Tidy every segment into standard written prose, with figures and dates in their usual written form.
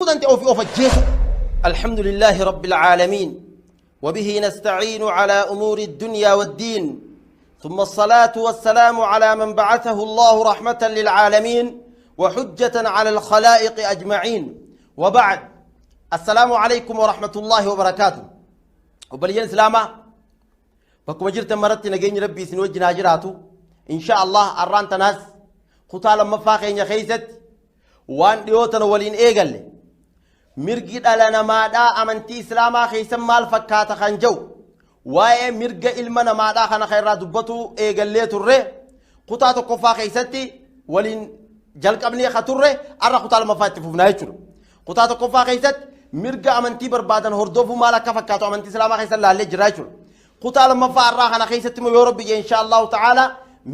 Dante ofii of ajjeesu. الحمد لله رب العالمين، وبه نستعين على أمور الدنيا والدين، ثم الصلاة والسلام على من بعثه الله رحمة للعالمين وحجة على الخلائق أجمعين، وبعد. السلام عليكم ورحمة الله وبركاته. Obboleeyyan Islaamaa bakkuma jirtan maratti nageenyi Rabbii isin wajjin haa jiraatu. إن شاء الله arraan tanaas kutaa lammaffaa keenya keessatti waan dhiyoo tana waliin eegalle, mirgi dhala namaadhaa amantii Islaamaa keessa maal fakkaata kan jedhu, waa'ee mirga ilma namaadhaa kana kan irraa dubbatu eegallee turre. Kutaa tokkoffaa keessatti waliin jalqabnee ka turre arra kutaa lammaffaa itti fufnaa jechuudha. Kutaa tokkoffaa keessatti mirga amantii barbaadan hordofuu maal akka fakkaatu amantii Islaamaa keessa laallee jira jechuudha. Kutaa lammaffaa har'aa kana keessatti immoo yoo Rabbi jee, إن شاء الله تعالى,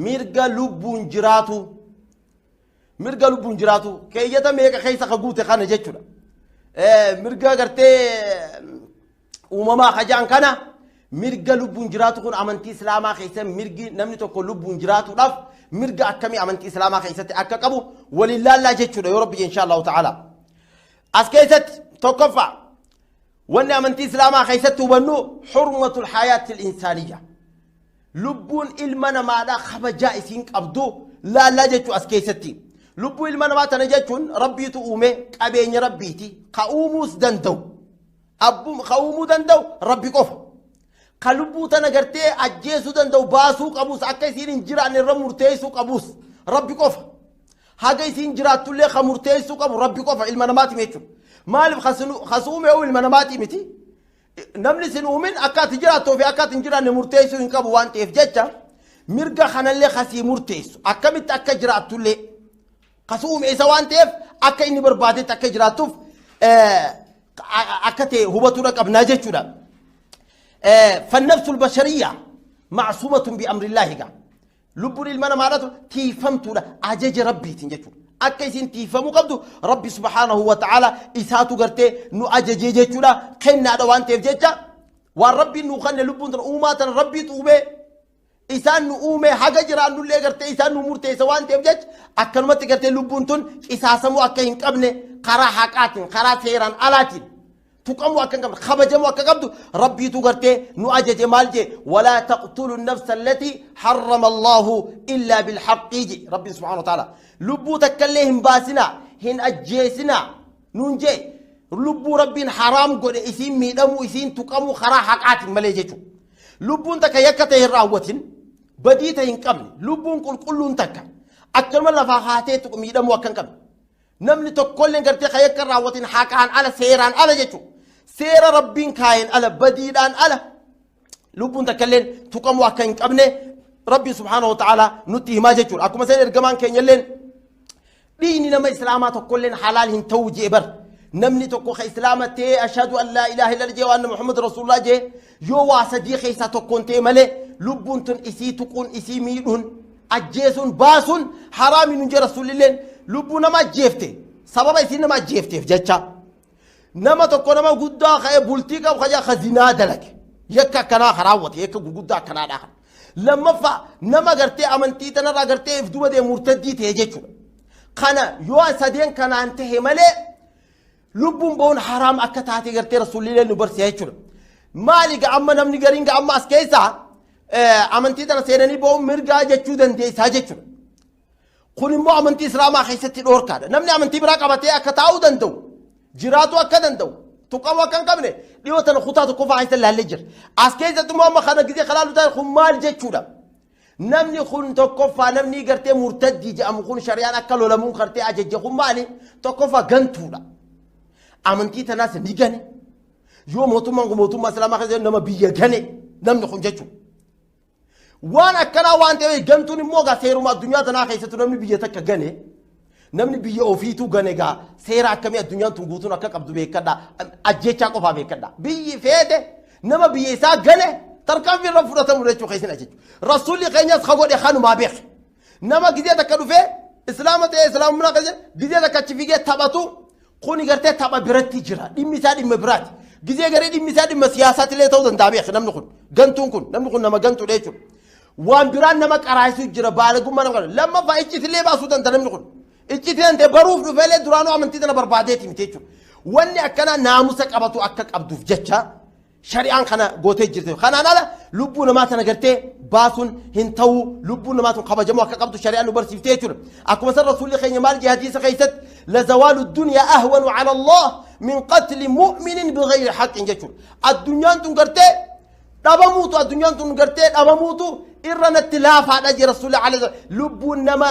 mirga lubbuun jiraatu, mirga lubbuun jiraatu keeyyata meeqa keessa ka guute kana jechuudha. Mirga gartee uumamaa kajaan kana, mirga lubbuun jiraatu kun amantii Islaamaa keessa mirgi namni tokko lubbuun jiraatuudhaaf mirga akkamii amantii Islaamaa keessatti akka qabu waliin laallaa jechuudha yoo Rabbi jee, إن شاء الله تعالى. As keessatti tokkoffaa wanni amantii Islaamaa keessatti hubannu حرمة الحياة الإنسانية, lubbuun ilma namaadhaa kabajaa isiin qabdu laallaa jechuu. As keessatti lubbuu ilma namaa tana jechuun Rabbiitu uume, qabeenya Rabbiiti. Ka uumuus danda'u abbum ka uumuu danda'u Rabbi qofa. Ka lubbuu tana gartee ajjeesuu danda'u, baasuu qabus, akka isiin hin jiraanne irra murteessuu qabus Rabbi qofa. Haga isiin jiraattullee ka murteessuu qabu Rabbi qofa, ilma namaati jechuudha. Maaliif? Kas uume ilma namaati miti. Namni sin uumin akka ati jiraattuu fi akka ati hin jiraanne murteessuu hin qabu waan ta'eef jecha, mirga kanallee kasii murteessu, akkamitti akka jiraattullee kas uume isa waan ta'eef, akka inni barbaadetti akka jiraattuuf akka ta'e hubatuudha qabnaa jechuudha. فالنفس البشرية معصومة بأمر الله gaa. Lubbuun ilma namaadhaatu tiifamtuudha ajaja Rabbiitiin jechuudha. Akka isin tiifamuu qabdu Rabbi سبحانه وتعالى isaatu gartee nu ajajee jechuudha. Kennaadha waan ta'eef jecha, waan Rabbiin nu kanne lubbuun tana uumaa tana Rabbiitu uumee, isaan nu uume, haga jiraannullee gartee isaan nu murteessa waan ta'eef jecha, akkanumatti gartee lubbuun tun qisaasamuu akka hin qabne, karaa haqaatiin karaa seeraan alaatiin tuqamuu akka hin qabne, kabajamuu akka qabdu Rabbiitu gartee nu ajaje. Maal jee? ولا تقتلوا النفس التي حرم الله إلا بالحق je Rabbiin سبحانه وتعالى. Lubbuu takkallee hin baasinaa, hin ajjeesinaa nuun jee, lubbuu Rabbiin haraam godhe isiin miidhamuu, isiin tuqamuu karaa haqaatiin malee jechuudha. Lubbuun takka yakka ta'e hin raawwatin, badii ta'e hin qabne, lubbuun qulqulluun takka akkanuma lafaa haatee tuqu miidhamuu akka hin qabne, namni tokkollee gartee kan yakka hin raawwatin haqaan ala, seeraan ala jechuudha. Seera Rabbiin kaayeen ala, badiidhaan ala lubbuun takkalleen tuqamuu akka hin qabne Rabbi سبحانه وتعالى nutti himaa jechuudha. Akkuma seen ergamaan keenyalleen dhiigni nama Islaamaa tokkolleen halaal hin ta'u jee bar. Namni tokko ka Islaama ta'ee أشهد أن لا إله إلا الله jee وأن محمد رسول الله jee, yoo waa sadii keessaa tokkoon ta'e malee lubbuun tun isii tuquun, isii miidhuun, ajjeesuun, baasuun haraami nun jee Rasuulilleen. Lubbuu nama ajjeefte, sababa isiin nama ajjeefteef jecha, nama tokko nama guddaa ka'ee bultii qabu kaja ka zinaa dalage, yakka akkanaa ka raawwate, yakka gurguddaa akkanaadhaa kana. Lammaffaa nama gartee amantii tanarraa gartee if duba deemu, murtaddii ta'e jechuudha. Kana yoo sadeen kanaan tahe malee lubbuun bahuun haraam akka taate gartee Rasuulillee nu barsiisa jechuudha. Maali ga amma namni gariin ga amma as keessaa amantii tana seenanii bahuun mirgaa jechuu dandeessaa jechuudha. Kun immoo amantii Islaamaa keessatti dhoorkaadha. Namni amantii biraa qabatee akka taa'uu danda'u, jiraatu akka danda'u, tuqamuu akka hin qabne dhiyoo tana kutaa tokkoffaa keessa ilaallee jira. As keessatti immoo amma kana gizee kalaalu ta'e kun maal jechuudha? Namni kun tokkoffaa namni gartee murtaddii jedhamu kun shari'aan akka lolamuun gartee ajajje kun maali? Tokkoffaa gantuudha. Amantii tanaas ni gane. Yoo mootummaan kun mootummaa Islaamaa keessa nama biyya gane namni kun jechuudha. Waan akkanaa waan ta'eef, gantuun immoo gaa seeruma addunyaa tanaa keessattuu namni biyya takka gane, namni biyya ofiituu gane gaa seera akkamii addunyaan tun guutuun akka qabdu beekadha. Ajjechaa qofaa beekadha. Biyyi feete nama biyya isaa gane tarkaanfii irra fudhatamu jechuu keessin jechuudha. Rasuulli keenyas ka godhe kanumaa beek. Nama gizee takka dhufee Islaama ta'ee Islaamummaa keessa gizee takka achi fiigee taphatu kuni gartee tapha biratti jira. Dhimmi isaa dhimma biraati. Gizee garii dhimmi isaa dhimma siyaasaatiillee ta'uu danda'a beek namni kun. Gantuun kun, namni kun nama gantuudha jechuudha. Waan biraan nama qaraayisuu jira, baalagummaa nama qara. Lammaffaa iccitillee baasuu danda'a namni kun. Iccitii danda'e baruuf dhufeelee duraanuu amantii tana barbaadeeti miti jechuudha. Wanni akkana naamusa qabatu akka qabduuf jecha shari'aan kana gootee jirti. Kanaan ala lubbuu namaa tana gartee baasuun hin ta'u, lubbuu namaa tun kabajamuu akka qabdu shari'aan nu barsiiftee jechuudha. Akkuma san rasuulli keenya maal jee hadiisa keessatti? Lazawaalu dunyaa ahwanu cala Allah min qatli mu'minin bighayri haqqin jechuudha. Addunyaan tun gartee dhabamuutu, addunyaan tun gartee dhabamuutu irra natti laafaadha jee rasuulli alayhi. Lubbuun nama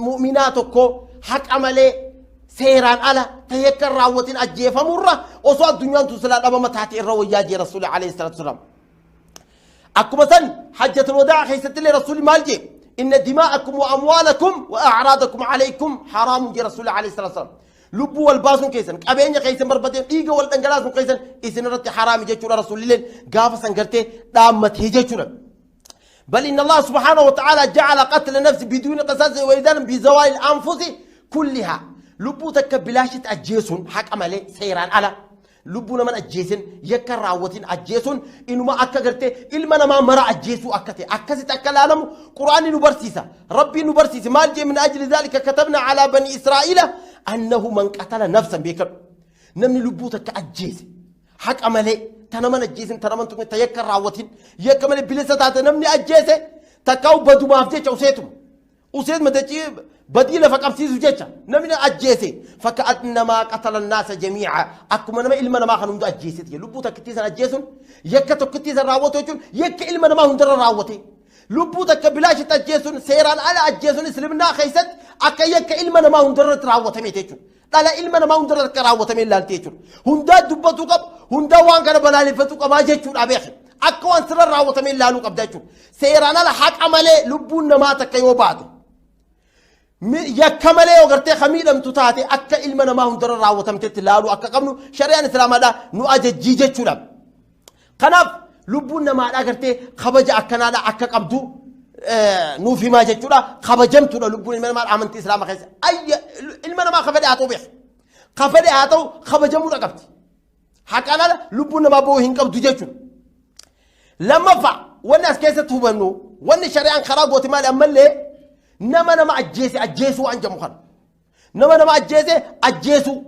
mu'minaa tokko haqa malee seeraan ala ta'ee akka hin raawwatin ajjeefamurra osoo addunyaan tun silaa dhabama taate irra wayyaa jee rasuulli alayhi salaatu wasalaam. Akkuma san hajjatul wadaa keessatti illee rasuulli maal jee? Inna dimaa'akum wa amwaalakum wa a'raadakum alaykum haraamun jee rasuulli alayhi salaatu wasalaam. Lubbuu wal baasuun keessan, qabeenya keessan barbadeen, dhiiga wal dhangalaasuun keessan isin irratti haraami jechuudha rasuulilleen gaafa san gartee dhaammatee jechuudha. بل إن الله سبحانه وتعالى جعل قتل النفس بدون قصاص وإذن بزوال الأنفس كلها. lubbuu takka bilaashitti ajjeesuun haqa malee seeraan ala lubbuu naman ajjeesin yakka raawwatin ajjeesuun inuma akka gartee ilma namaa mara ajjeesuu akka ta'e akkasitti akka laalamu quraanni nu barsiisa, rabbiin nu barsiisa. Maal jee? من أجل ذلك كتبنا على بني إسرائيل أنه من قتل نفسا, beekadhu, namni lubbuu takka ajjeese haqa malee, ta naman ajjeesin, ta naman tuqin, ta yakka raawwatin, yakka malee bilisa taate namni ajjeese, takkaa'u badumaaf jecha useetuma useet madachii badii lafa qabsiisu jecha namni ajjeese, فكأنما قتل الناس جميعا, akkuma nama ilma namaa kan hunda ajjeeseeti. Lubbuu takkittii san ajjeesuun, yakka tokkittii san raawwatu jechuun yakka ilma namaa hundarra raawwate. Lubbuu takka bilaashitti ajjeesuun, seeraan ala ajjeesuun islaamummaa keessatti akka yakka ilma namaa hundarratti raawwatame jechuudha. Dhala ilma namaa hundarratti akka raawwatame ilaaltee jechuudha. Hundaa dubbatuu qabu, hundaa waan kana balaaleffachuu qabaa jechuudha beeke. Akka waan sirra raawwatame ilaaluu qabda jechuudha. Seeraan ala haqa malee lubbuun namaa takka yoo baate, yakka malee yoo gartee kamiidhamtu taate, akka ilma namaa hundarra raawwatamtetti ilaaluu akka qabnu shari'aan islaamaadhaa nu ajajjii jechuudha. Kanaaf lubbuun namaadhaa gartee kabaja akkanaadhaa akka qabdu nuuf himaa jechuudha. Kabajamtuudha lubbuun ilma namaa amantii islaamaa keessa. Ayya ilma namaa kafadhe haa ta'u beek. Kafadhe haa ta'u kabajamuudha qabdi. Haqaan ala lubbuun namaa bo'oo hin qabdu jechuudha. Lammaffaa, wanni as keessatti hubannu, wanni shari'aan karaa goote maali ammallee? Nama nama ajjeese ajjeesuu waan jedhamu kana. Nama nama ajjeese ajjeesuu.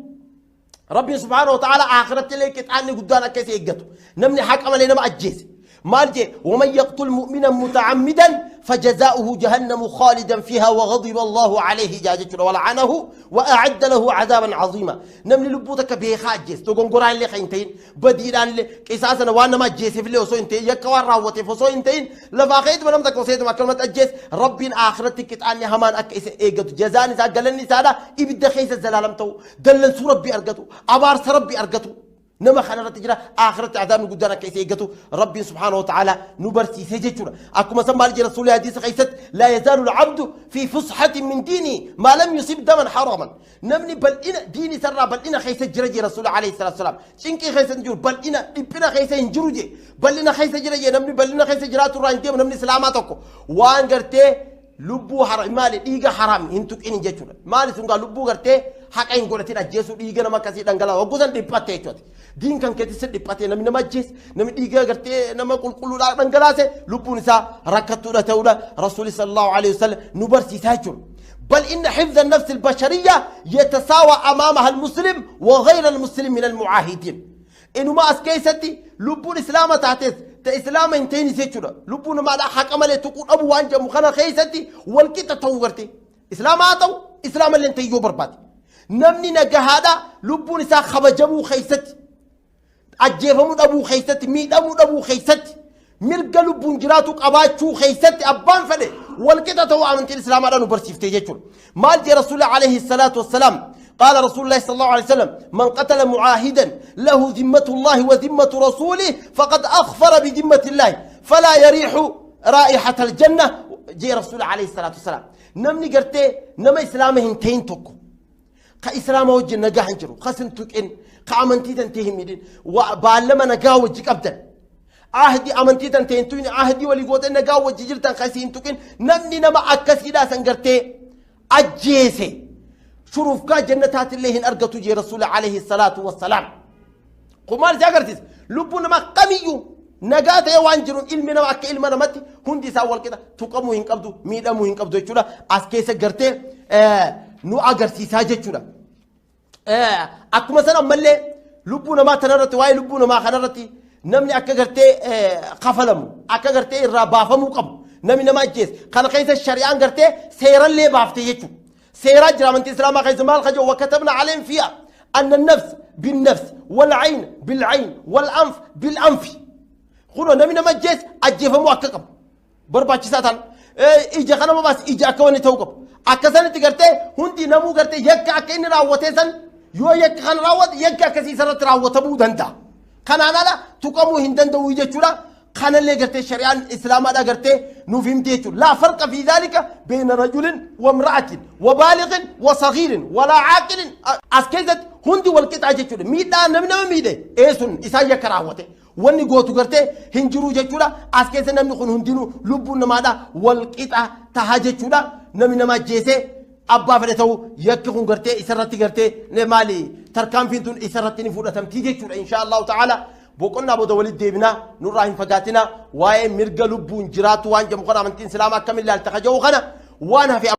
Rabbiin سبحانه وتعالى akhiratti illee qixaanni guddaan akka isa eeggatu. Namni haqa malee nama ajjeese. Maal jee? ومن يقتل مؤمنا متعمدا فجزاؤه جهنم خالدا فيها وغضب الله عليه جاجت ولعنه وأعد له عذابا عظيما. Namni lubbuu takka beekaa ajjeese, dogongoraan illee kan hin ta'in, badiidhaan illee qisaasana waan nama ajjeeseef illee osoo hin ta'in, yakka waan raawwateef osoo hin ta'in, lafaa keetuma nama takka oseetuma akkanumatti ajjeese, rabbiin akhiratti qixaanni hamaan akka isa eeggatu, jazaan isaa, galanni isaadha ibidda keessa zalaalam ta'u, dallansuu rabbii argatu, abaarsa rabbii argatu nama kanarratti jira, akhiratti adaabni guddaan akka isa eeggatu rabbiin سبحانه وتعالى nu barsiisee jechuudha. Akkuma san maal jira rasuulli hadiisa keessatti? لا يزال العبد في فسحة من دينه ما لم يصب دما حراما. Namni bal'ina diini isarraa bal'ina keessa jira jee rasuulli عليه الصلاة والسلام. Cinqii keessa hin jiru, bal'ina dhiphina keessa hin jiru jee, bal'ina keessa jira jee. Namni bal'ina keessa jiraatu irraa hin deemu namni islaamaa tokko waan gartee lubbuu haram maali, dhiiga haram hin tuqin jechuudha. Maali sun gaa? Lubbuu gartee haqa hin godhatin ajjeesuu, dhiiga nama akkasii dhangala'aa hogguu san dhiphatte jechuudha. Diin kan keetti si dhiphate, namni nama ajjeese, namni dhiiga gartee nama qulqulluudhaa dhangalaase, lubbuun isaa rakkattuudha ta'uudha rasuuli صلى الله عليه وسلم nu barsiisaa jechuudha. بل إن حفظ النفس البشرية يتساوى أمامها المسلم وغير المسلم من المعاهدين. Inuma as keessatti lubbuun islaama taates ta islaama hin ta'in jechuudha. Lubbuun namaadhaa haqa malee tuquu dhabu waan jedhamu kana keessatti walqixa ta'uu garte. Islaama haa ta'u, islaama illee hin ta'in yoo barbaade. Namni nagahaadha lubbuun isaa kabajamuu keessatti, ajjeefamuu dhabuu keessatti, miidhamuu dhabuu keessatti, mirga lubbuun jiraatu qabaachuu keessatti abbaan fedhe walqixa ta'uu amantiin islaamaadhaan nu barsiiftee jechuudha. Maal jee rasuulli عليه الصلاة والسلام? قال رسول الله صلى الله عليه وسلم: من قتل معاهدا له ذمة الله وذمة رسوله فقد أخفر بذمة الله فلا يريح رائحة الجنة جي رسول عليه الصلاة والسلام. Namni gartee nama islaama hin ta'in tokko ka islaama wajjin nagaa hin jiru, ka sin tuqin, ka amantii tan ta'e hin miidhin, baallama nagaa wajji qabdan, ahdi amantii tan ta'e hin tuqin, ahdii walii goote nagaa wajji jirtan, ka hin tuqin, namni nama akkasiidhaa san gartee ajjeese shurufkaa jannataatillee hin argatu jee rasuula عليه الصلاة والسلام. Kun maal si agarsiisa? Lubbuun namaa kamiyyuu nagaa ta'e waan jiruun ilmi nama akka ilma namatti hundi isaa walqixa tuqamuu hin qabdu, miidhamuu hin qabdu jechuudha. As keessa gartee nu agarsiisaa jechuudha. Akkuma san ammallee Lubbuu namaa tanarratti, waa'ee lubbuu namaa kanarratti namni akka gartee kafalamu, akka gartee irraa baafamuu qabu, namni nama ajjeese kana keessa shari'aan gartee seerallee baafte jechuudha. Seeraa jira amantii islaamaa keessa. Maal kajo? وكتبنا عليهم فيها أن النفس بالنفس والعين بالعين والأنف بالأنف. Kunoo namni nama ajjeese ajjeefamuu akka qabu barbaachisaa ta'an, ija kana baas ija akka wanni ta'uu qabu, akkasanitti gartee hundi namuu gartee yakka akka inni raawwatee san, yoo yakka kana raawwate yakka akkasii isarratti raawwatamuu danda'a. Kanaan ala tuqamuu hin danda'u jechuudha. Kanallee gartee shari'aan islaamaadha gartee nuuf himti jechuudha. لا فرق في ذلك بين رجل وامرأة وبالغ وصغير ولا عاقل. As keessatti hundi wal qixa jechuudha. Miidhaa namni nama miidhe eesun isaan yakka raawwate. Wanni gootu gartee hin jiru jechuudha. As keessa namni kun hundinuu lubbuun namaadha wal qixa taha jechuudha. Namni nama ajjeesee abbaa fedhe ta'u, yakki kun gartee isarratti gartee maali, tarkaanfiin tun isarratti ni fudhatamtii jechuudha. Insha Allahu ta'ala boqonnaa booda walitti deebinaa, nurraa hin fagaatina. Waa'ee mirga lubbuun jiraatu waan jedhamu kana amantiin islaamaa akkamiin ilaalta kaja'u kana waan hafe.